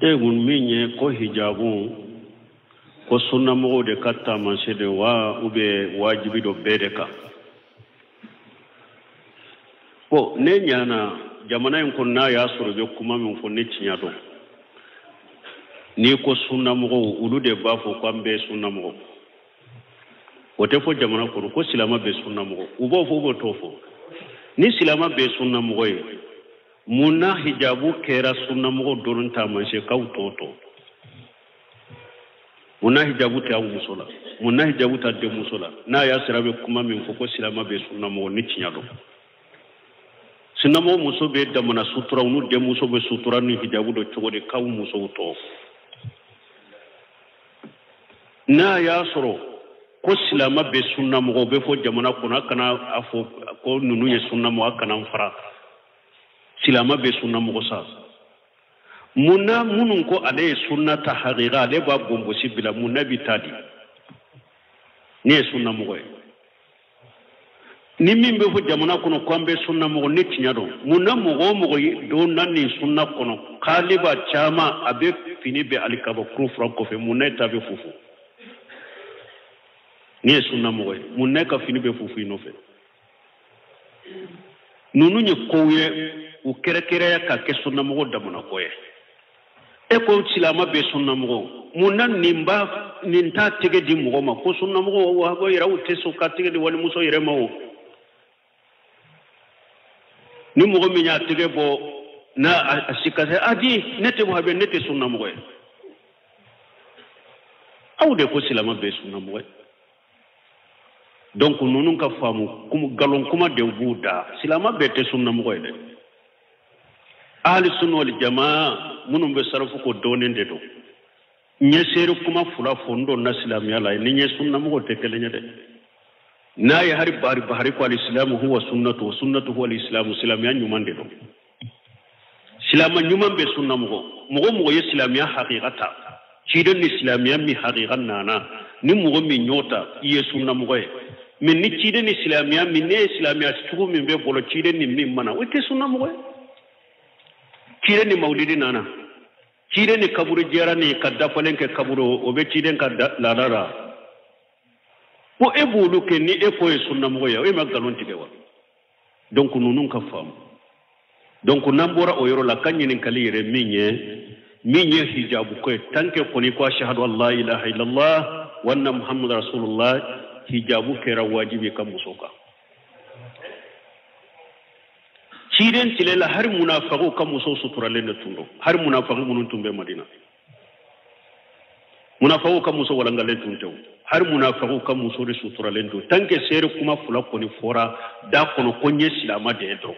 E kun min ye ko hijabu ko sunnamɔgɔw de ka taamasiyɛn de wa ou bien wajibi don bɛɛ de kan? Bon, ne ɲana jamana in kɔnɔ, n'a y'a sɔrɔ i bɛ kuma min fɔ ne tiɲɛ dɔn. N'i ko sunnamɔgɔw, olu de b'a fɔ ko an bɛɛ ye sunnamɔgɔ. O tɛ fɔ jamana kɔnɔ ko silama bɛ sunnamɔgɔ. U b'o fɔ, u b'o t'o fɔ. Ni silama bɛ sunnamɔgɔ ye, mun na hijabu kɛra sunnamɔgɔ dɔrɔn taamasiyɛn k'aw tɔ tɔ? Mun na hijabu tɛ aw muso la? Mun na hijabu tɛ denmuso la? N'a y'a sɔrɔ a bɛ kuma min fɔ ko silama bɛ sunnamɔgɔ, ni tiɲɛ don. Sunnamɔgɔ muso bɛ damana sutura, n'u denmuso bɛ sutura ni hijabu dɔ cogo di k'aw musow tɔ? N'a y'a sɔrɔ ko silama bɛ sunnamɔgɔ, bɛ fɔ jamana kɔnɔ, a kana a fɔ ko ninnu ye sunnamɔgɔ, a kana n fara. Silama bɛ sunnamɔgɔ sa. Mun na minnu ko ale ye sunna ta hakika, ale b'a bonbosi bila, mun na bi taa di? Ne ye sunnamɔgɔ ye. Ni min bɛ fɔ jamana kɔnɔ ko an bɛ sunnamɔgɔ, ne tiɲɛ dɔn. Mun na mɔgɔ o mɔgɔ donna nin sunna kɔnɔ, k'ale b'a caman, a bɛ fini bɛ alikabakuru fura kɔfɛ, mun na e ta bɛ fufu? Ne ye sunnamɔgɔ ye, mun na e ka fini bɛ fufu i nɔfɛ? Ninnu ye kow ye, u kɛrɛkɛrɛya ka kɛ sunnamɔgɔ damana ko ye. E ko silama bɛ sunnamɔgɔ, mun na nin b'a nin t'a tɛgɛ di mɔgɔ ma ko sunnamɔgɔ wa ko yɛrɛ u tɛ sɔn ka tɛgɛ di walimuso yɛrɛ ma o? Ni mɔgɔ min y'a tɛgɛ bɔ n'a a si ka se, a di ne tɛ wahabi, ne tɛ sunnamɔgɔ ye. Aw de ko silama bɛ sunnamɔgɔ ye. Donc ninnu ka faamu nkalon kuma de b'u da. Silama bɛɛ tɛ sunnamɔgɔ ye dɛ. Ahli sunna wal jamaa minnu bɛ sarafu ko dɔɔnin de don. N ye seere kuma fila fɔ n donna silamɛya la, ni n ye sunnamɔgɔ tɛ kelen ye dɛ. N'a ye hari bari bahari ko alisilamu huwa sunnatu wa sunnatu huwa alisilamu, silamɛya ɲuman de don. Silama ɲuman bɛ sunnamɔgɔ. Mɔgɔ mɔgɔ ye silamɛya hakika ta, ciden ni silamɛya min hakika nana, ni mɔgɔ min y'o ta, i ye sunnamɔgɔ ye. Mais ni ciden ni silamɛya min, ne ye silamɛya cogo min bɛ bolo ciden ni min mana, o tɛ sunnamɔgɔ ye. Ciden ni mawulidi nana, ciden ni kaburu jɛra ni ka dafalen kɛ kaburu, o bɛ ciden ka laada la. Ko e b'olu kɛ ni e ko ye sunnamɔgɔ ye, e ma nkalon tigɛ wa? Donc ninnu ka faamu. Donc n'an bɔra o yɔrɔ la, ka ɲininkali yɛrɛ min ye hijabu ko ye, tant que kɔni ko ashhadu an la ilaha illallah wa anna muhammadu rasulullah, hijabu kɛra wajibi ka muso kan. Ciden tile la, hari munafagiw ka musow suturalen de tun don. Hari munafagi minnu tun bɛ Madina, munafagiw ka muso walangalen tun tɛ o. Hari munafagiw ka muso de suturalen don. Tant que seere kuma fila kɔni fɔra da kɔnɔ ko n ye silama de ye dɔrɔn,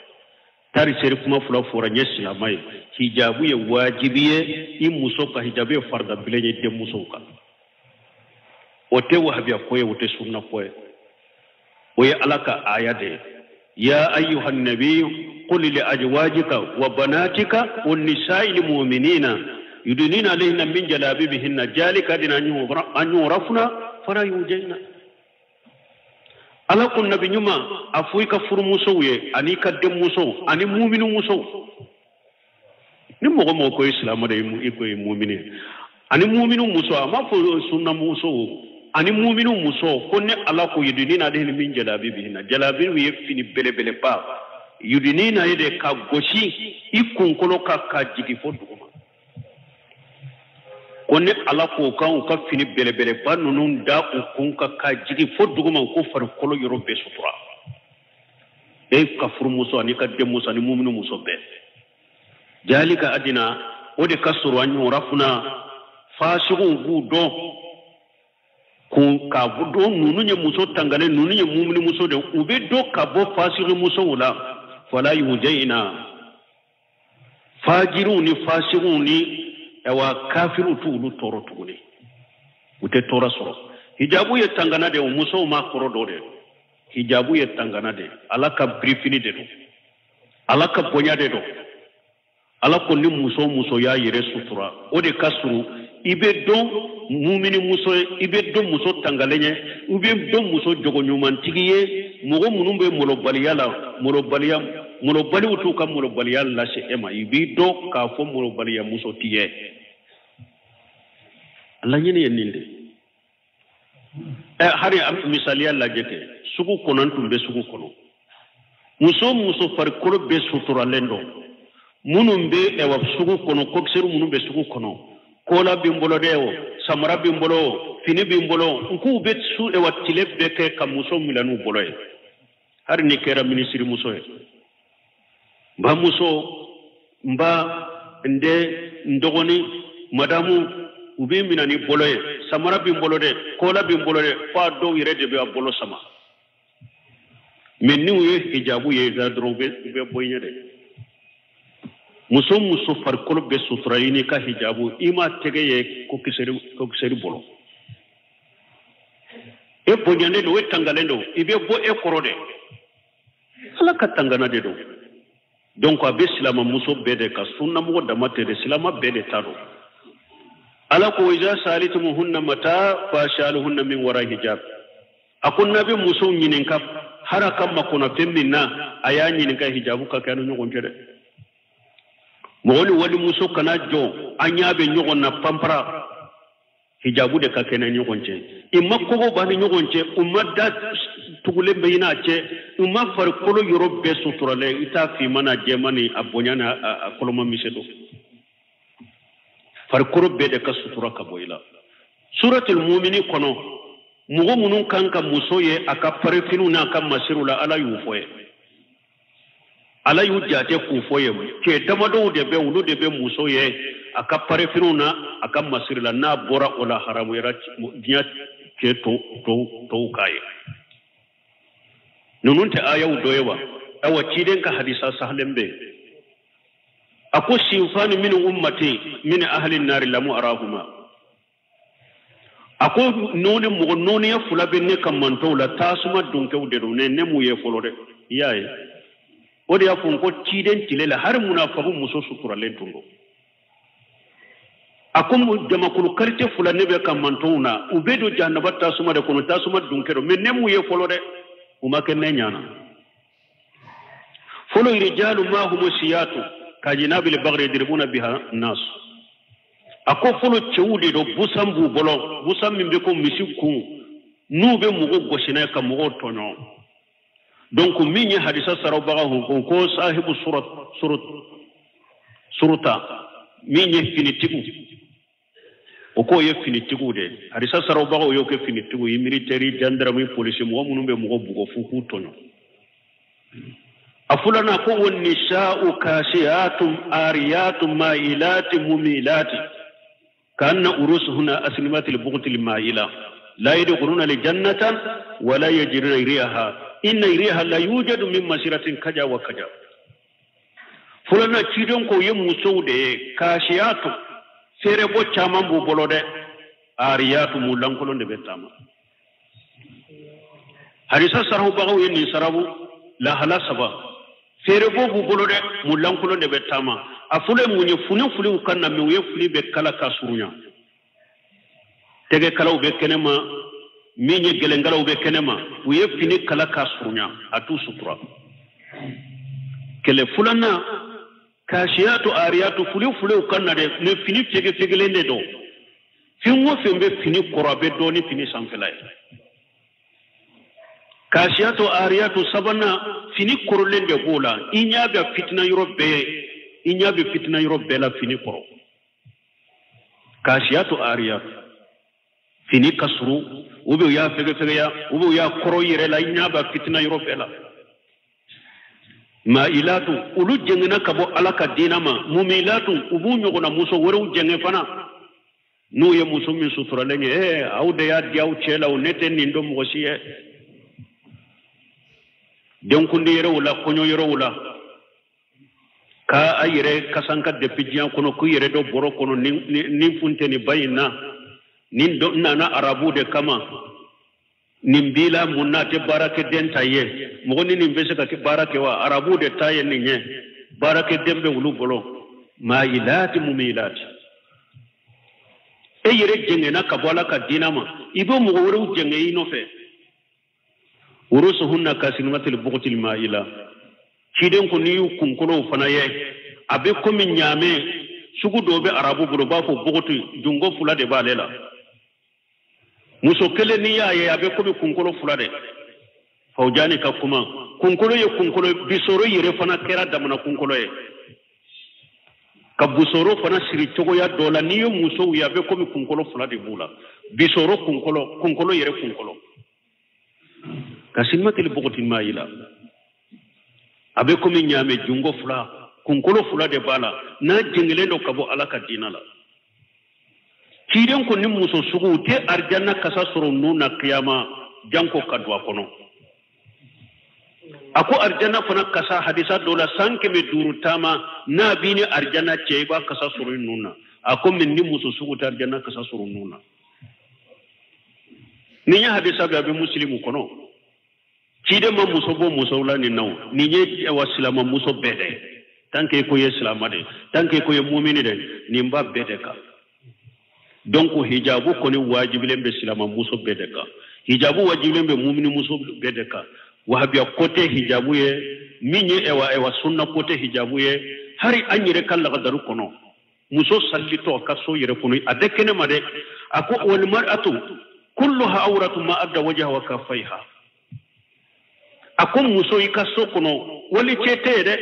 tari seere kuma fila fɔra n ye silama ye, hijabu ye wajibi ye i muso kan, hijabu ye farida bilen ye denmusow kan. O tɛ wahabiya ko ye, o tɛ sunna ko ye, o ye Ala ka aya de ye. Ya ayyuha nabiyu qul li azwajika wa banatika wa nisa'il mu'minina yudnina alayhinna min jalabibihinna jalika adna an yu'rafna fala yujayna. Ala ko nabi ɲuman, a fɔ i ka furumusow ye ani i ka denmusow ani muminu musow. Ni mɔgɔ mɔgɔ ko i silamɛ de ye, i ko ye mumini ye, ani muminu muso, a ma fɔ sunna musow, ani muminu muso, ko ni Ala ko yudnina alayhinna min jalabibihinna, jalabi ye fini belebeleba, yudnina ye de ka gosi i kunkolo kan ka jigin fo duguma. Ko ni Ala ko kan u ka fini belebeleba ninnu da u kun kan ka jigin fo duguma, ko farikolo yɔrɔ bɛɛ sutura, e ka furumuso ani ka denmuso ani muminu muso bɛɛ. Jalika adina, o de ka sɔrɔ an yurafuna, fasigiw b'u dɔn kun ka dɔn ninnu ye muso tangalen, ninnu ye mumini muso de, u bɛ dɔn ka bɔ fasigi musow la. Fala yujayina, fajiriw ni fasigiw ni ayiwa kafiriw t'olu tɔɔrɔ tuguni, u tɛ tɔɔrɔ sɔrɔ. Hijabu ye tangana de ye, musow ma kɔrɔ dɔ de. Hijabu ye tangana de ye, Ala ka birifini de don, Ala ka bonya de don. Ala ko ni muso muso y'a yɛrɛ sutura, o de ka surun i bɛ dɔn mumini muso ye, i bɛ dɔn muso tangalen ye, i bɛ dɔn muso jogoɲumantigi ye. Mɔgɔ minnu bɛ molobaliya la, molobaliya molobaliw t'u ka molobaliya lase e ma, i b'i dɔn k'a fɔ molobaliya muso t'i ye. A laɲini ye nin de ye. Hari misaliya lajɛ kɛ, sugu kɔnɔ, n tun bɛ sugu kɔnɔ, muso muso farikolo bɛɛ suturalen don, minnu bɛ ɛwà sugu kɔnɔ, kɔkisɛri minnu bɛ sugu kɔnɔ, kola bɛ n bolo dɛ, o samara bɛ n bolo, o fini bɛ n bolo, n k'u bɛ su ɛwà tile bɛɛ kɛ ka muso minɛ n'u bolo ye. Hali ni kɛra minisiri muso ye, n ba muso, n ba, n den, n dɔgɔnin, madamu, u b'i minɛ ni bolo ye. Samara bɛ n bolo dɛ, kola bɛ n bolo dɛ, fo a dɔw yɛrɛ de bɛ a bolo sama. Mɛ n'u ye hijabu ye dɔrɔn, u bɛ bɔ i ɲɛ dɛ. Muso muso farikolo bɛ sutura i n'i ka hijabu, i m'a tɛgɛ ye kokisɛri bolo, e bonyalen don, e tangalen don, i bɛ bɔ e kɔrɔ dɛ. Ala ka tangana de don. Donc a bɛ silamamuso bɛɛ de kan, sunnamɔgɔ dama tɛ dɛ, silama bɛɛ de ta don. Ala ko iza salitumuhunna mata fashaluhunna min wara hijab. A ko n'a bɛ musow ɲininka har a ka makɔnɔfɛn min na, a y'a ɲininka hijabu ka kɛ a ni ɲɔgɔn cɛ dɛ. Mɔgɔ ni walimuso kana jɔ an ɲɛ bɛ ɲɔgɔn na panpara, hijabu de ka kɛ ni ɲɔgɔn cɛ. I ma kogo b'a ni ɲɔgɔn cɛ, u ma da tugulen bɛ i n'a cɛ, u ma farikolo yɔrɔ bɛɛ suturalen, i t'a finman n'a jɛman ni a bonya n'a a kɔlɔma misɛn don. Farikolo bɛɛ de ka sutura ka bɔ i la. Suratul mumini kɔnɔ, mɔgɔ minnu kan ka muso ye a ka parifiniw n'a ka masiriw la, Ala y'u fɔ ye, Ala y'u jate k'u fɔ ye. Cɛ damadɔw de bɛ, olu de bɛ muso ye a ka parifiniw na, a ka masiri la. N'a bɔra o la, haramuyara diɲɛ cɛ tɔw k'a ye. Ninnu tɛ ayaw dɔ ye wa? Ayiwa, ciden ka hadisa sahalen bɛ yen, a ko sinfani min ummati min ahli nari lamu arahuma. A ko nɔɔni mɔgɔ nɔɔniya fila bɛ ne ka mantɔw la, tasuma donkɛw de don, ne m'u ye fɔlɔ dɛ. I y'a ye, o de y'a fɔ n ko ciden tile la, hali munafagu muso suturalen tun don. A ko jamakulu karite fila ne bɛ ka mantɔw na, u bɛ don jahanaba tasuma de kɔnɔ, tasuma donkɛ don, mɛ ne m'u ye fɔlɔ dɛ, u ma kɛ ne ɲana fɔlɔ. Rijalu ma humu siyatu kajinabil bagri yadribuna biha nas. A ko fɔlɔ cɛw de don, busan b'u bolo, busan min bɛ ko misi kun, n'u bɛ mɔgɔw gosi n'a ye ka mɔgɔw tɔɲɔ. Donc min ye hadisa sarawbaga ko ko sahibu suruta, min ye finitigiw, o k'o ye finitigiw de ye. Hadisa sarawbagaw y'o kɛ finitigiw ye, militaire, gendarme, polisi, mɔgɔ minnu bɛ mɔgɔ bugɔ f'u k'u tɔɲɔ. A filanan ko wa nisa'u kasiyatun ariyatun ma'ilatin mumilatin ka'anna urusuhunna asnimatil bughtil ma'ila la yadkhuluna al-jannata wa la yajiduna riha inna riha la yujadu min masiratin kaja wa kaja. Filanan ciden ko ye musow de ye, kasiyatu, feerebɔ caman b'u bolo dɛ, ariyatu, mu lankolon de bɛ taama. Hadisa sarahubagaw ye nin sarabu lahala saba. Feerebɔ b'u bolo dɛ, mu lankolon de bɛ taama. A fɔlɔ ye mun ye? Fini filiw ka na, mɛ u ye fili bɛ kala ka surunya, tɛgɛkalaw bɛ kɛnɛma, min ye gɛlɛnkalaw bɛ kɛnɛma, u ye fini kala ka surunya, a t'u sutura. Kɛlɛ filanan, kasiyatu ariyatu, fili filiw ka na dɛ, mɛ fini fegefegelen de don. Fɛn o fɛn bɛ fini kɔrɔ, a bɛ dɔn ni fini sanfɛla ye. Kasiyatu ariyatu sabanan, fini kɔrɔlen de b'o la, i ɲɛ bɛ fitina yɔrɔ bɛɛ, i ɲɛ bɛ fitina yɔrɔ bɛɛ la fini kɔrɔ. Kasiyatu ariyatu, fini ka surun, u bɛ u y'a fɛgɛfɛgɛya, u bɛ u y'a kɔrɔ yɛrɛ la, i ɲɛ bɛ fitina yɔrɔ bɛɛ la. Ma'ilatu, olu jɛngɛnna ka bɔ Ala ka diinɛ ma. Mumilatu, u b'u ɲɔgɔnna muso wɛrɛw jɛngɛ fana. N'u ye muso min suturalen ye, aw de y'a di aw cɛ la, o ne tɛ nin dɔn mɔgɔ si ye. Denkundi yɛrɛw la, kɔɲɔ yɛrɛw la, k'a yɛrɛ kasanka depuis diɲɛ kɔnɔ, k'u yɛrɛ dɔ bɔrɔ kɔnɔ ni funteni ba in na, nin nana arabu de kama, nin b'i la mun n'a tɛ baarakɛden ta ye, mɔgɔ ni nin bɛ se ka baara kɛ wa? Arabu de ta ye nin ye, baarakɛden bɛ olu bolo. Ma'ilati mumilati, e yɛrɛ jɛngɛnna ka bɔ Ala ka diinɛ ma, i bɛ mɔgɔ wɛrɛw jɛngɛ i nɔfɛ. Urusuhunna kasinimatil bughtil ma'ila. Ciden ko n'i y'u kunkolow fana ye, a bɛ komi ɲaamɛ sugu dɔw bɛ arabu bolo, u b'a fɔ bugutu, jungo fila de b'ale la. Muso kelen n'i y'a ye a bɛ komi kunkolo fila de. Fawjani ka kuma kunkolo ye kunkolo bisoro yɛrɛ fana kɛra damana kunkolo ye. Ka busoro fana siri cogoya dɔ la n'i ye musow ye a bɛ komi kunkolo fila de b'u la. Bisoro kunkolo kunkolo yɛrɛ kunkolo. Ka sinima teli bogotin maa yi la. A bɛ komi ɲaamɛ jungo fila kunkolo fila de b'a la n'a jɛngɛlen don ka bɔ Ala ka diinɛ la. Ciden ko ni muso sugu tɛ arijanna kasa sɔrɔ nun na kiyama janko ka don a kɔnɔ. A ko arijanna fana kasa hadisa dɔ la san 500 taama n'a b'i ni arijanna cɛ i b'a kasa sɔrɔ i nun na. A ko mɛ ni muso sugu tɛ arijanna kasa sɔrɔ nun na. Ni ye hadisa bɛ a bɛ musilimu kɔnɔ. Ciden ma muso bɔ musow la nin na o nin ye wa silama muso bɛɛ dɛ. Tant que ko ye silama de tant que ko ye mumini de nin b'a bɛɛ de kan. Donc hijabu kɔni wajibilen bɛ silama muso bɛɛ de kan. Hijabu wajibilen bɛ mumini muso bɛɛ de kan. Wahabiya ko tɛ hijabu ye min ye ɛwa sunna ko tɛ hijabu ye hari an yɛrɛ ka lagadaru kɔnɔ. Muso sallitɔ a ka so yɛrɛ kɔnɔ a tɛ kɛnɛ ma dɛ. A ko wal mar'atu kulluha awratu ma adda wajha wa kaffaiha. A ko muso i ka so kɔnɔ wali cɛ tɛ yen dɛ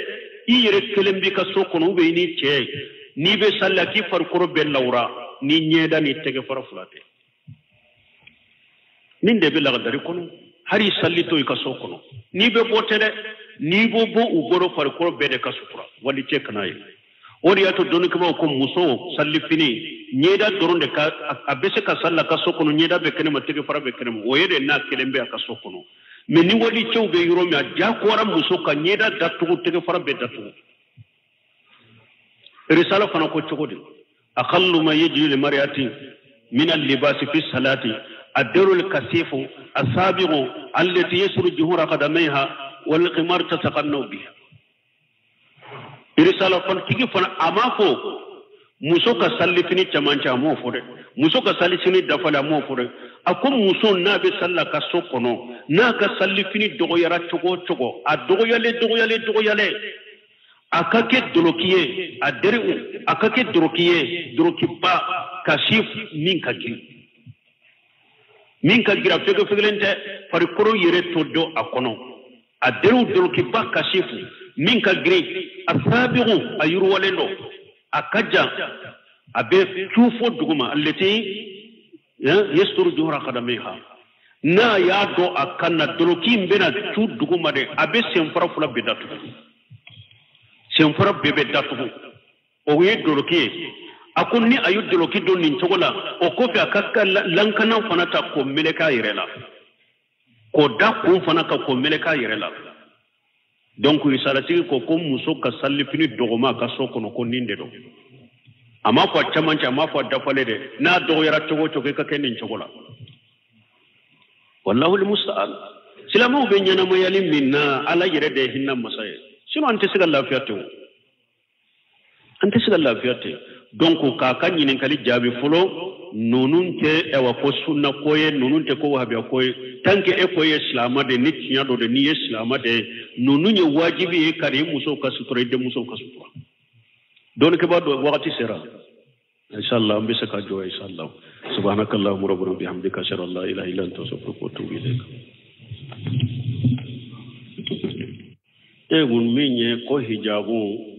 i yɛrɛ kelen b'i ka so kɔnɔ ou bien i ni cɛ n'i bɛ sali la k'i farikolo bɛɛ lawura ni ɲɛda ni tɛgɛ fara fila tɛ. Nin de bɛ lagadari kɔnɔ hari sallitɔ i ka so kɔnɔ n'i bɛ bɔ tɛ dɛ n'i b'o bɔ u bolo farikolo bɛɛ de ka sutura wali cɛ kana ye. O de y'a to dɔnnikɛbaaw ko muso sallifini ɲɛda dɔrɔn de ka a bɛ se ka sali a ka so kɔnɔ ɲɛda bɛ kɛnɛma tɛgɛ fara bɛ kɛnɛma o ye de n'a kelen bɛ a ka so kɔnɔ. Mɛ ni wali cɛw bɛ yɔrɔ min a diyagoyara muso ka ɲɛda datugu tɛgɛ fara bɛɛ datugu. Risala fana ko cogo di aqallu ma yajibu limar'ati min al-libasi fi salati ad-daru al-kasifu as-sabiqu allati yasru juhura qadamayha wal qimar tataqannu biha. Risala fana tigi fana a m'a fɔ muso ka salifini cɛmancɛ a m'o fɔ dɛ muso ka salifini dafalen a m'o fɔ dɛ. A ko muso n'a bɛ sali la ka so kɔnɔ n'a ka salifini dɔgɔyara cogo o cogo a dɔgɔyalen dɔgɔyalen dɔgɔyalen a ka kɛ doloki ye a deriw a ka kɛ doroki ye dorokiba ka si min ka girin min ka girin a fɛgɛfɛgɛlen tɛ farikolo yɛrɛ to don a kɔnɔ a deriw dolokiba ka si fu min ka girin a sabigu a yiriwalen don a ka jan a bɛ cu fo duguma alati yasturu juhra qadamiha n'a y'a dɔn a kan na doloki in bɛna cu duguma dɛ a bɛ senfara fila bɛɛ datugu senfara bɛɛ bɛ datugu o ye doloki ye. A ko ni a ye doloki don nin cogo la o kɔfɛ a ka lankana fana ta k'o meleke a yɛrɛ la k'o da kun fana kan k'o meleke a yɛrɛ la. Donc risalatigi ko ko muso ka salifini dɔgɔma a ka so kɔnɔ ko nin de don. A m'a fɔ a cɛmancɛ a m'a fɔ a dafalen dɛ n'a dɔgɔyara cogo o cogo i ka kɛ nin cogo la. Wallahu almusta'an. Silamɛw bɛ ɲɛnamayali min na Ala yɛrɛ de ye hinɛ masa ye sinon an tɛ se ka lafiya ten o an tɛ se ka lafiya ten. Donc k'a ka ɲininkali jaabi fɔlɔ ninnu tɛ ɛwa ko sunna ko ye ninnu tɛ ko wahabiya ko ye tant que e ko ye silamɛ de ni tiɲɛ dɔ de n'i ye silamɛ de ye ninnu ye wajibi ye ka i musow ka sutura i denmusow ka sutura. Dɔnnikɛbaa dɔ wagati sera inshallah an bɛ se ka jɔ inshallah. Subhanakallahumma rabbana bihamdika ashhadu an la ilaha illa anta astaghfiruka wa atubu ilayk. E mun min ye ko hijabu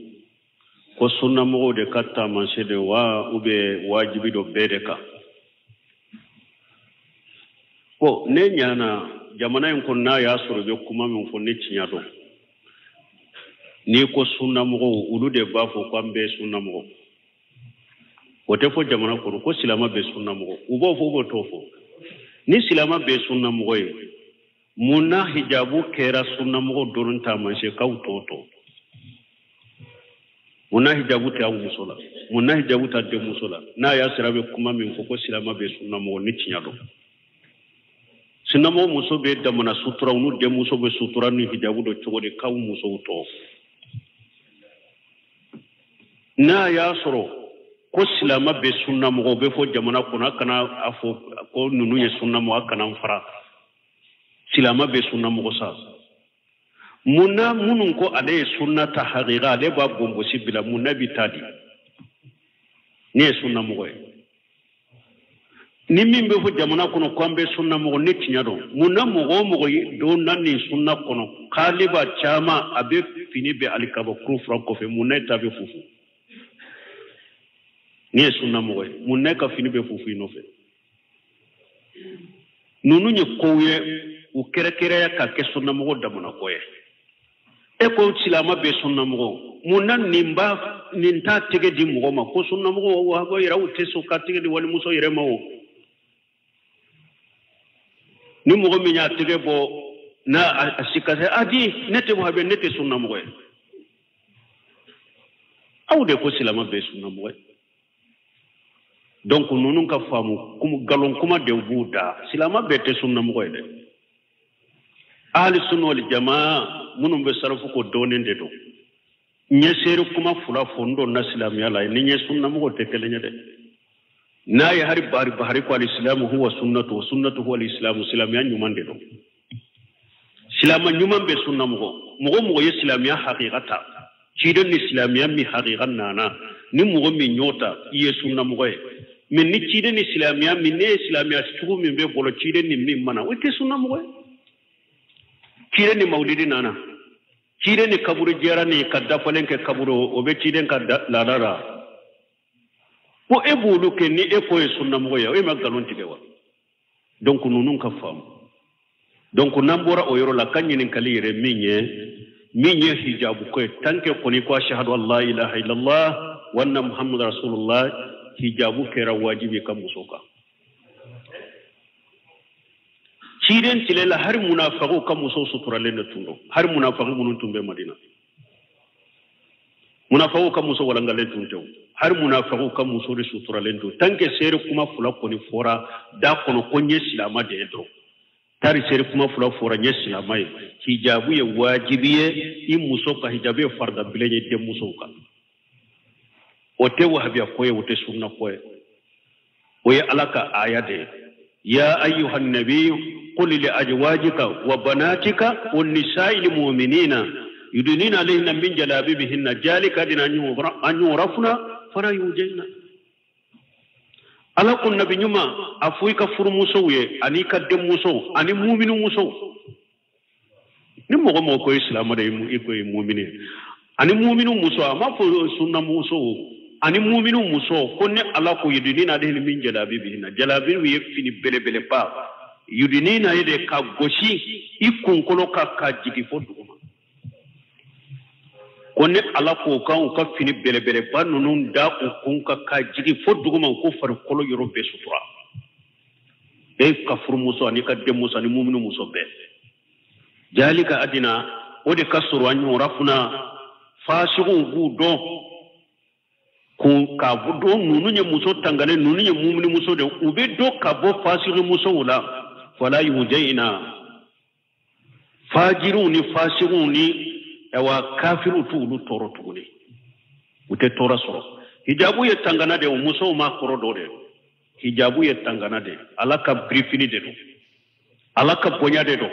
ko sunnamɔgɔw de ka taamasiyɛn de wa ou bien wajibi dɔ bɛɛ de kan. Bon ne ɲana jamana in kɔnɔ n'a y'a sɔrɔ i bɛ kuma min fɔ ne tiɲɛ dɔn n'i ko sunnamɔgɔw olu de b'a fɔ k'an bɛɛ ye sunnamɔgɔ o tɛ fɔ jamana kɔnɔ ko silamɛ bɛ sunnamɔgɔ u b'o fɔ u b'o t'o fɔ ni silamɛ bɛ sunnamɔgɔ ye mun na hijabu kɛra sunnamɔgɔ dɔrɔn taamasiyɛn k'aw t'o tɔ. Mun na hijabu tɛ aw muso la mun na hijabu tɛ denmuso la n'a y'a sɔrɔ a bɛ kuma min fɔ ko silamɛ bɛ sunnamɔgɔ ni tiɲɛ dɔn. Sunnamɔgɔ muso bɛ damana sutura n'u denmuso bɛ sutura ni hijabu dɔ cogo di k'aw musow tɔ. N'a y'a sɔrɔ ko silamɛ bɛ sunnamɔgɔ bɛ fɔ jamana kɔnɔ a kana a fɔ ko ninnu ye sunnamɔgɔ a kana n fara silamɛ bɛ sunnamɔgɔ sa. Mun na minnu ko ale ye sunna ta hakika ale b'a bonbosi bila mun na bi taa di ne ye sunnamɔgɔ ye. Ni min bɛ fɔ jamana kɔnɔ ko an bɛ sunna mɔgɔ ne tiɲɛ dɔn mun na mɔgɔ o mɔgɔ donna nin sunna kɔnɔ k'ale b'a caman a bɛ fini bɛ alikabakuru fura kɔfɛ mun na e ta bɛ fufu n'i ye sunna mɔgɔ ye mun na e ka fini bɛ fufu i nɔfɛ ninnu ye kow ye u kɛrɛkɛrɛya ka kɛ sunnamɔgɔ damana ko ye e ko silamɛ bɛ sunnamɔgɔ mun na nin b'a nin t'a tɛgɛ di mɔgɔ ma ko sunnamɔgɔ wahabiya yɛrɛ u tɛ sɔn ka tɛgɛ di walimuso yɛrɛ ma o ni mɔgɔ min y'a tɛgɛ bɔ n'a a si ka se a di ne tɛ wahabiya ne tɛ sunnamɔgɔ ye aw de ko silamɛ bɛ sunnamɔgɔ ye donc ninnu ka faamu nkalon kuma de b'u da silamɛ bɛɛ tɛ sunnamɔgɔ ye dɛ ahli sunna wal jamaa minnu bɛ sarafu ko dɔɔnin de don n ye seere kuma fila fɔ n donna silamɛya la ni n ye sunnamɔgɔ tɛ kelen ye dɛ n'a ye hari bahari bahari ko alisilamu huwa sunnatu wa sunnatu huwa alisilamu silamɛya ɲuman de don silamɛ ɲuman bɛ sunnamɔgɔ mɔgɔ mɔgɔ ye silamɛya hakika ta ciden ni silamɛya min hakika nana ni mɔgɔ min y'o ta i ye sunnamɔgɔ ye mɛ ni ciden ni silamɛya min ne ye silamɛya sugu min bɛ bolo ciden ni min mana o tɛ sunnamɔgɔ ye ciden ni mawulidi nana ciden ni kaburu jɛra ni ka dafalen kɛ kaburu o bɛ ciden ka laada la ko e b'olu kɛ ni e ko ye sunnamɔgɔ ye e ma nkalon tigɛ wa donc ninnu ka faamu donc n'an bɔra o yɔrɔ la ka ɲininkali yɛrɛ min ye hijabu ko ye tant que kɔni ko ashhadu an la ilaha illallah wa anna muhammad rasulullah hijabu kɛra wajibi ka muso kan ciden tile la hari munafagiw ka musow suturalen de tun don hari munafagi minnu tun bɛ madina munafagiw ka muso walangalen tun tɛ hari munafagiw ka muso de suturalen don tant que seere kuma fila kɔni fɔra da kɔnɔ ko n ye silama de ye dɔrɔn tari seere kuma fila fɔra n ye silama ye hijabu ye wajibi ye i muso ka hijabu ye farida bilen ye denmusow kan o tɛ wahabiya ko ye o tɛ sunna ko ye o ye ala ka aya de ye ya ayyuha nabiyu qul li azwajika wa banatika wa nisa'il mu'minina yudnina alayhinna min jalabibihinna jalika adna an yurafna fala yujayna ala ko nabi ɲuman a fɔ i ka furumusow ye ani i ka denmusow ani muminu musow ni mɔgɔ mɔgɔ ko ye silamɛ de ye i ko ye mumini ye ani muminu muso a ma fɔ sunna musow ani muminu muso ko ni ala ko yudinina alayhinna min jalabibihinna jalabibi ye fini belebeleba yudinina ye de ka gosi i kunkolo kan ka jigin fo duguma ko ni ala k'o kan u ka fini belebeleba ninnu da u kun kan ka jigin fo duguma u ko farikolo yɔrɔ bɛɛ sutura e ka furumuso ani ka denmuso ani muminu muso bɛɛ jalika adina o de ka sɔrɔ an yurafuna fasigiw b'u dɔn ko k'a dɔn ninnu ye muso tangalen ninnu ye mumini muso de u bɛ dɔn ka bɔ fasigi musow la fala yujayina fajiriw ni fasigiw ni awa kafiriw t'olu tɔɔrɔ tuguni u tɛ tɔɔrɔ sɔrɔ hijabu ye tangana de ye musow m'a kɔrɔ dɔ de hijabu ye tangana de ye ala ka birifini de don ala ka bonya de don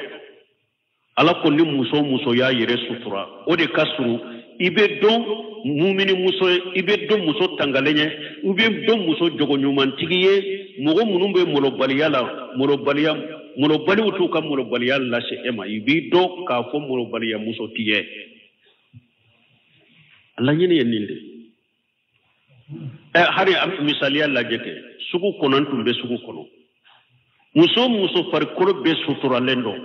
ala ko ni muso muso y'a yɛrɛ sutura o de ka surun i bɛ dɔn mumini muso ye i bɛ dɔn muso tangalen ye i bɛ dɔn muso jogoɲumantigi ye mɔgɔ minnu bɛ molobaliya la molobaliw t'u ka molobaliya lase e ma i b'i dɔn k'a fɔ molobaliya muso t'i ye laɲini ye nin de hari misaliya lajɛ kɛ sugu kɔnɔ n tun bɛ sugu kɔnɔ muso farikolo bɛɛ suturalen don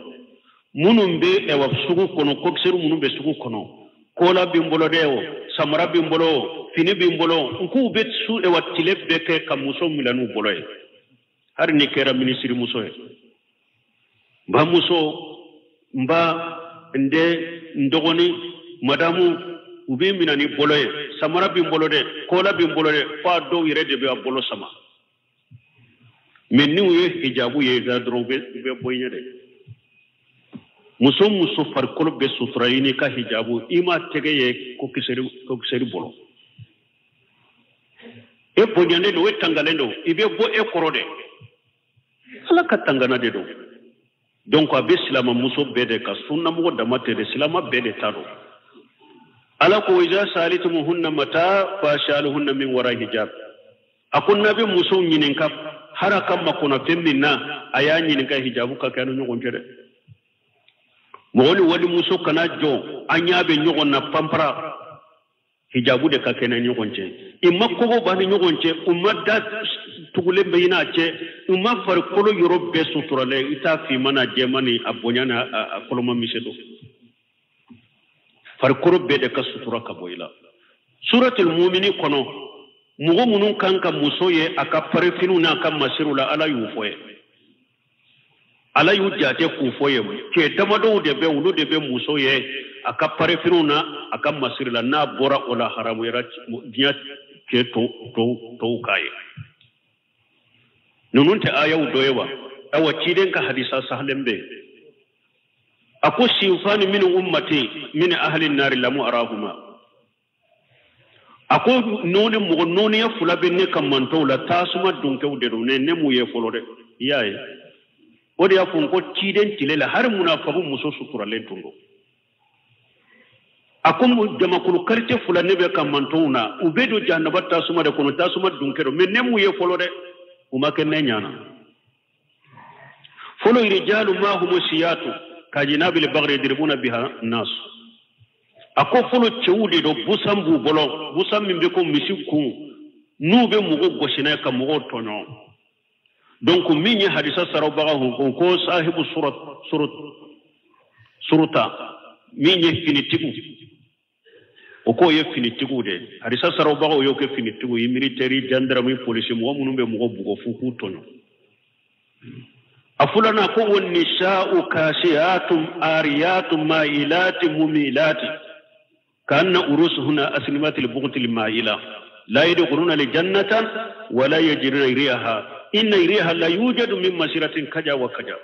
minnu bɛ ɛwa sugu kɔnɔ kɔkisɛri minnu bɛ sugu kɔnɔ kola bɛ n bolo dɛ o samara bɛ n bolo o fini bɛ n bolo n k'u bɛ su ɛwa tile bɛɛ kɛ ka muso minɛ n'u bolo ye hali ni kɛra minisiri muso ye n bamuso n ba n den n dɔgɔnin madamu u b'i minɛ ni bolo ye samara bɛ n bolo dɛ kola bɛ n bolo dɛ f'a dɔw yɛrɛ de bɛ a bolo sama mɛ n'u ye hijabu ye dɔrɔn u bɛ bɔ i ɲɛ dɛ muso farikolo bɛ sutura i n'i ka hijabu i ma tɛgɛ ye kokisɛri bolo e bonyalen don e tangalen don i bɛ bɔ e kɔrɔ dɛ ala ka tangana de don donc a bɛ silamamuso bɛɛ de kan sunnamɔgɔ dama tɛ dɛ silama bɛɛ de ta don ala ko iza salitumuhunna mata fashaluhunna min wara hijab a ko n'a bɛ musow ɲininka Hara ka makɔnɔfɛn min na a y'a ɲininka hijabu ka kɛ ni ɲɔgɔn cɛ dɛ. Mɔgɔ ni walimuso kana jɔ an ɲɛ bɛ ɲɔgɔn na panpara. Hijabu de ka kɛ ni ɲɔgɔn cɛ. I ma kogo b'a ni ɲɔgɔn cɛ, u ma da tugulen bɛ i n'a cɛ, u ma farikolo yɔrɔ bɛɛ suturalen, i t'a finman n'a jɛman ni a bonya n'a a koloma misɛn don. Farikolo bɛɛ de ka sutura ka bɔ i la. Suratul Mumini kɔnɔ, mɔgɔ minnu kan ka muso ye a ka parifiniw n'a ka masiriw la, Ala y'u fɔ ye. Ala y'u jate k'u fɔ ye. Cɛ damadɔw de bɛ, olu de bɛ muso ye a ka parifiniw na a ka masiri la. N'a bɔra o la, haramuyara diɲɛ cɛ tɔw k'a ye. Ninnu tɛ ayaw dɔ ye wa? Ayiwa, ciden ka hadisa sahalen bɛ yen. A ko sinfani min ummati min ahli nari lamu arahuma. A ko nɔɔni mɔgɔ nɔɔniya fila bɛ ne ka mantɔw la, tasuma donkɛw de don, ne m'u ye fɔlɔ dɛ. I y'a ye? O de y'a fɔ n ko ciden tile la, hali munafagu muso suturalen tun don. A ko jamakulu karite fila ne bɛ ka mantɔw na, u bɛ don jahanaba tasuma de kɔnɔ, tasuma donkɛ don, mɛ ne m'u ye fɔlɔ dɛ. U ma kɛ ne ɲana. Fɔlɔ rijalu ma humu siyatu kajinabil bagri yadribuna biha nas. A ko fɔlɔ cɛw de don, busan b'u bolo, busan min bɛ ko misi kun, n'u bɛ mɔgɔw gosi n'a ye ka mɔgɔw tɔɲɔ. Donc min ye hadisa sarabaga ko ko sahibu suruta, min ye finitigiw, o k'o ye finitigiw de ye. Hadisa sarabagaw y'o kɛ finitigiw ye, militaire, gendarme, polisi, mɔgɔ minnu bɛ mɔgɔ bugɔ f'u k'u tɔɲɔ. A filanan ko wa nisa'u kasiyatum ariyatum ma'ilatin mumilatin ka'anna urusuhunna asnimatil bughtil ma'ila la yadkhuluna al-jannata wa la yajiduna riha inna riha la yujadu min masiratin kaja wa kaja.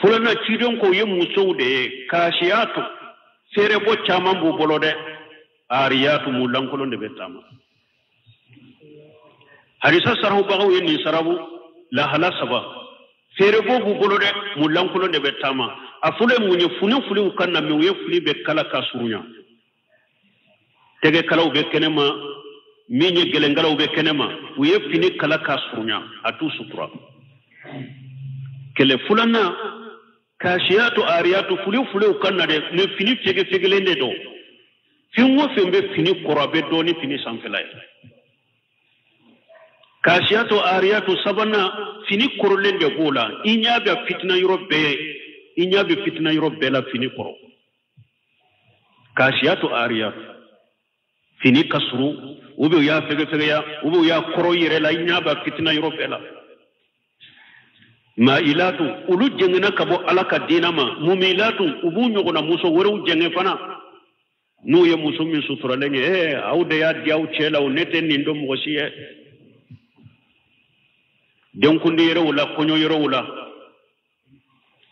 Filanan ciden ko ye musow de ye, kasiyatu feerebɔ caman b'u bolo dɛ, ariyatu mu lankolon de bɛ taama. Hadisa sarahubagaw ye nin sarabu lahala saba. Feerebɔ b'u bolo dɛ, mu lankolon de bɛ taama. A fɔlɔ ye mun ye? Fini filiw ka na, mɛ u ye fili bɛ kala ka surunya. Tɛgɛkalaw bɛ kɛnɛma, min ye gɛlɛnkalaw bɛ kɛnɛma, u ye fini kala ka surunya, a t'u sutura. Kɛlɛ filanan, kasiyatu ariyatu, fili filiw ka na dɛ, mɛ fini fegefegelen de don. Fɛn o fɛn bɛ fini kɔrɔ, a bɛ dɔn ni fini sanfɛla ye. Kasiyatu ariyatu sabanan, fini kɔrɔlen de b'o la. I ɲɛ bɛ fitina yɔrɔ bɛɛ, i ɲɛ bɛ fitina yɔrɔ bɛɛ la fini kɔrɔ. Kasiyatu ariyatu, fini ka surun, u bɛ u y'a fɛgɛfɛgɛya, u bɛ u y'a kɔrɔ yɛrɛ la, i ɲɛ bɛ fitina yɔrɔ bɛɛ la. Ma'ilatu, olu jɛngɛnna ka bɔ Ala ka diinɛ ma. Mumilatu, u b'u ɲɔgɔnna muso wɛrɛw jɛngɛ fana. N'u ye muso min suturalen ye, aw de y'a di aw cɛ la, o ne tɛ nin dɔn mɔgɔ si ye. Denkundi yɛrɛw la, kɔɲɔ yɛrɛw la,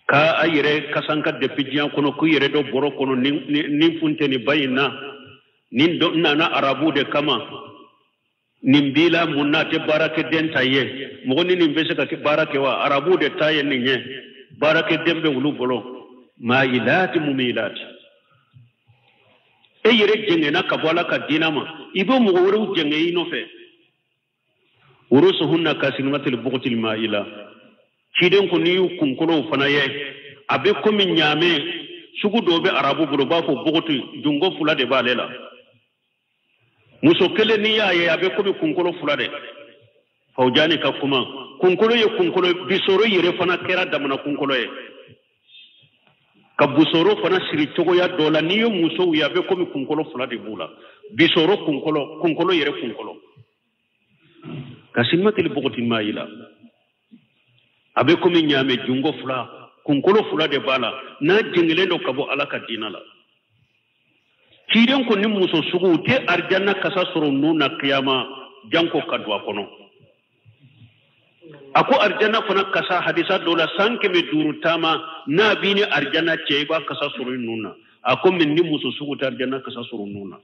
k'a yɛrɛ kasanka depuis diɲɛ kɔnɔ, k'u yɛrɛ dɔ bɔrɔ kɔnɔ ni funteni ba in na, nin nana arabu de kama. Nin b'i la mun na tɛ baarakɛden ta ye? Mɔgɔ ni nin bɛ se ka baara kɛ wa? Arabu de ta ye nin ye, baarakɛden bɛ olu bolo. Ma'ilati mumilati, e yɛrɛ jɛngɛnna ka bɔ Ala ka diinɛ ma, i bɛ mɔgɔ wɛrɛw jɛngɛ i nɔfɛ. Urusuhunna kasinimatil bughtil ma'ila. Ciden ko n'i y'u kunkolow fana ye, a bɛ komi ɲaamɛ sugu dɔw bɛ arabu bolo, u b'a fɔ buguti, jungo fila de b'ale la. Muso kelen n'i y'a ye, a bɛ komi kunkolo fila de. Fawjani ka kuma, kunkolo ye kunkolo, bisoro yɛrɛ fana kɛra damana kunkolo ye. Ka busoro fana siri cogoya dɔ la, n'i ye musow ye, a bɛ komi kunkolo fila de b'u la. Bisoro kunkolo, kunkolo yɛrɛ kunkolo. Kasinimatil bughtil ma'ila, a bɛ komi ɲaamɛ jungo fila, kunkolo fila de b'a la, n'a jɛngɛlen don ka bɔ Ala ka diinɛ la. Ciden ko ni muso suguw tɛ arijanna kasa sɔrɔ nun na kiyama, janko ka don a kɔnɔ. A ko arijanna fana kasa, hadisa dɔ la, san 500 taama n'a b'i ni arijanna cɛ, i b'a kasa sɔrɔ i nun na. A ko mɛ ni muso sugu tɛ arijanna kasa sɔrɔ nun na.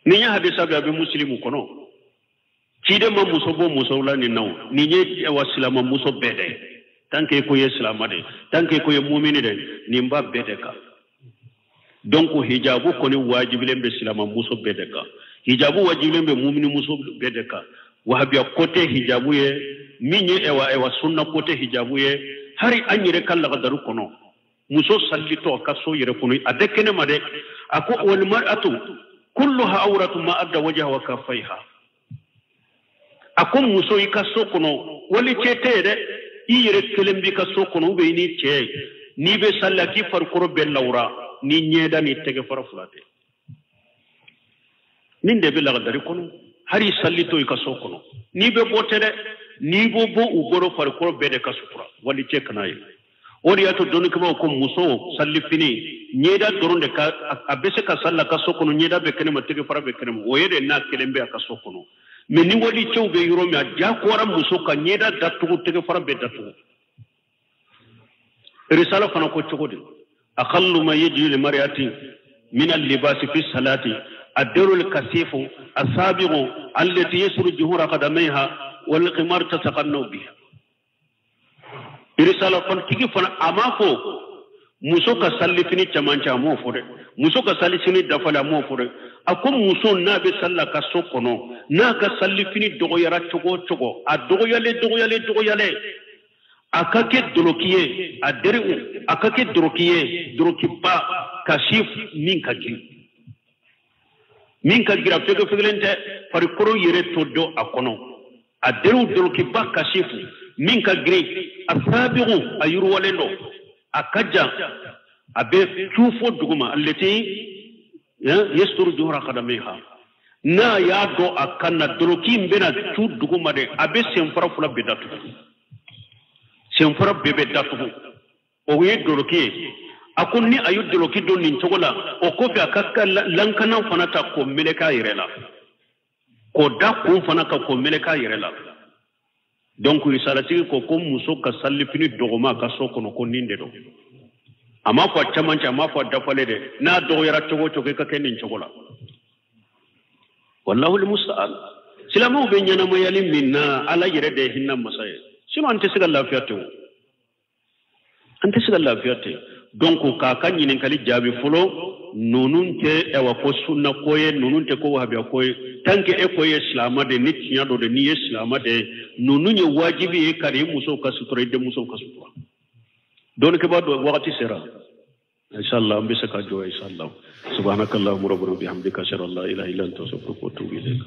Nin ye hadisa bɛ, a bɛ musilimu kɔnɔ. Ciden ma muso bɔ musow la nin na o, nin ye wa silama muso bɛɛ dɛ. Tant que ko ye silama de, tant que ko ye mumini de, nin b'a bɛɛ de kan. Donc hijabu kɔni wajibilen bɛ silama muso bɛɛ de kan. Hijabu wajibilen bɛ mumini muso bɛɛ de kan. Wahabiya ko tɛ hijabu ye, min ye ɛwa ɛwa sunna ko tɛ hijabu ye. Hari an yɛrɛ ka lagadaru kɔnɔ, muso sallitɔ a ka so yɛrɛ kɔnɔ, a tɛ kɛnɛma dɛ. A ko wal mar'atu kulluha awratu ma adda wajha wa kaffaiha. A ko muso i ka so kɔnɔ, wali cɛ tɛ yen dɛ, i yɛrɛ kelen b'i ka so kɔnɔ, ou bien i ni cɛ, n'i bɛ sali la k'i farikolo bɛɛ lawura, ni ɲɛda ni tɛgɛ fara fila tɛ. Nin de bɛ lagadari kɔnɔ. Hari sallitɔ i ka so kɔnɔ, n'i bɛ bɔ tɛ dɛ, n'i b'o bɔ u bolo, farikolo bɛɛ de ka sutura, wali cɛ kana ye. O de y'a to dɔnnikɛbaaw ko muso sallifini ɲɛda dɔrɔn de ka a bɛ se ka sali a ka so kɔnɔ, ɲɛda bɛ kɛnɛma, tɛgɛ fara bɛ kɛnɛma, o ye de n'a kelen bɛ a ka so kɔnɔ. Mɛ ni wali cɛw bɛ yɔrɔ min, a diyagoyara muso ka ɲɛda datugu, tɛgɛ fara bɛ datugu. Risala fana ko cogo di? Aqallu ma yajibu lil mar'ati min al-libasi fi salati ad-dirul kasifu as-sabiqu allati yasru juhura qadamayha wal qimar tataqannu biha. Risala fana tigi fana a m'a fɔ muso ka salifini cɛmancɛ, a m'o fɔ dɛ. Muso ka salifini dafalen, a m'o fɔ dɛ. A ko muso n'a bɛ sali la ka so kɔnɔ, n'a ka salifini dɔgɔyara cogo o cogo, a dɔgɔyalen dɔgɔyalen dɔgɔyalen, a ka kɛ doroki ye, a deriw, a ka kɛ doroki ye, dorokiba kasi min ka girin, min ka girin, a fɛgɛ fɛgɛlen tɛ, farikolo yɛrɛ to don a kɔnɔ, a deriw dorokiba kasifu min ka girin, a sabigu a yiriwalen don, a ka jan, a bɛ cu fo duguma, allati yasturu juhra qadamiha. N'a y'a dɔn a kan na doroki in bɛna cu duguma dɛ, a bɛ senfara fila bɛɛ datugu, senfara bɛɛ bɛ datugu, o ye doroki ye. A ko ni a ye doroki don nin cogo la, o kɔfɛ a ka lankana fana ta k'o meleke a yɛrɛ la, k'o da kun fana kan k'o meleke a yɛrɛ la. Donc risalatigi ko ko muso ka salifini dɔgɔma a ka so kɔnɔ, ko nin de don. A m'a fɔ a cɛmancɛ, a m'a fɔ a dafalen dɛ. N'a dɔgɔyara cogo o cogo, i ka kɛ nin cogo la. Wallahu musta'an. Silamɛw bɛ ɲɛnamayali min na, Ala yɛrɛ de ye hinɛ masa ye. Sinon an tɛ se ka lafiya ten o, an tɛ se ka lafiya ten. Donc k'a ka ɲininkali jaabi fɔlɔ, ninnu tɛ ɛwa ko sunna ko ye, ninnu tɛ ko wahabiya ko ye. Tant que e ko ye silamɛ de, ni tiɲɛ dɔ de, n'i ye silamɛ de ye, ninnu ye wajibi ye ka i musow ka sutura, i denmusow ka sutura. Dɔnnikɛbaa dɔ wagati sera, inshallah an bɛ se ka jɔ inshallah. Subhanakallahumma rabbana bihamdika, ashhadu an la ilaha illa anta, astaghfiruka wa atubu ilayk.